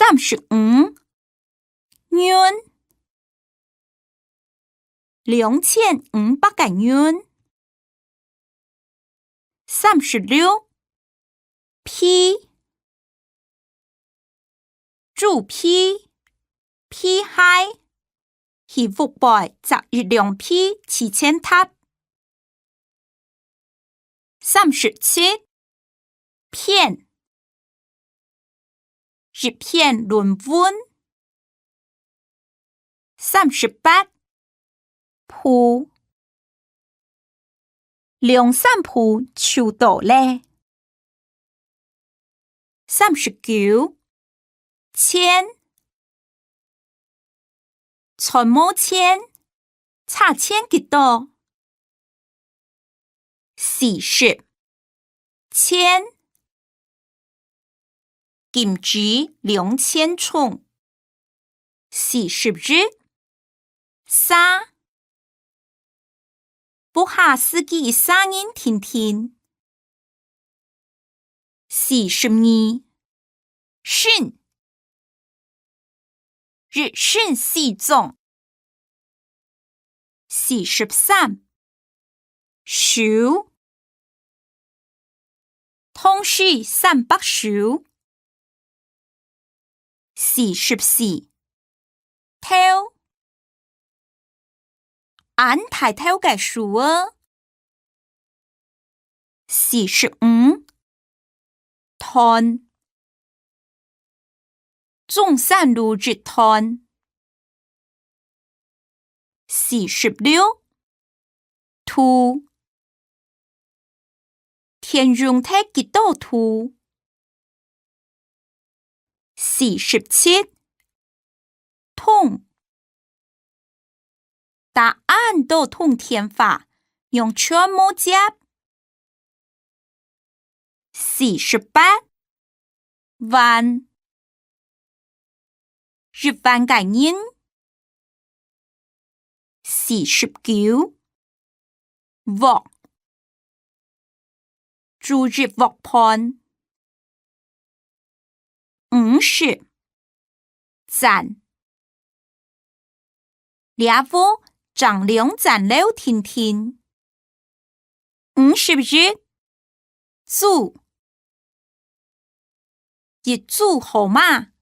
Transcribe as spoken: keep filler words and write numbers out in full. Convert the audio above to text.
三十五，銀，兩千五百个銀。三十六，被， 做被，被鞋，去屋背摘一領被去穿搭。三十七，片，一篇論文。三十八，步，兩三步就到咧。 三十九，錢，揣無錢，差錢幾多？四十，千，金子兩千重。 四十一，儕，屋下自家一儕人定定。四十二，身，一身西裝。四十三， 手，同時三百首。四十四，頭，恁大頭个樹仔。四十五， 段，中山路一段。四十六，度，田用忒幾多度？四十七， 通，打恁多通電話，仰全無接？四十八，萬，一萬个人。四十九， 鑊，煮一鑊飯。五十，層，這屋正兩層樓定定。五十一，組，一組號碼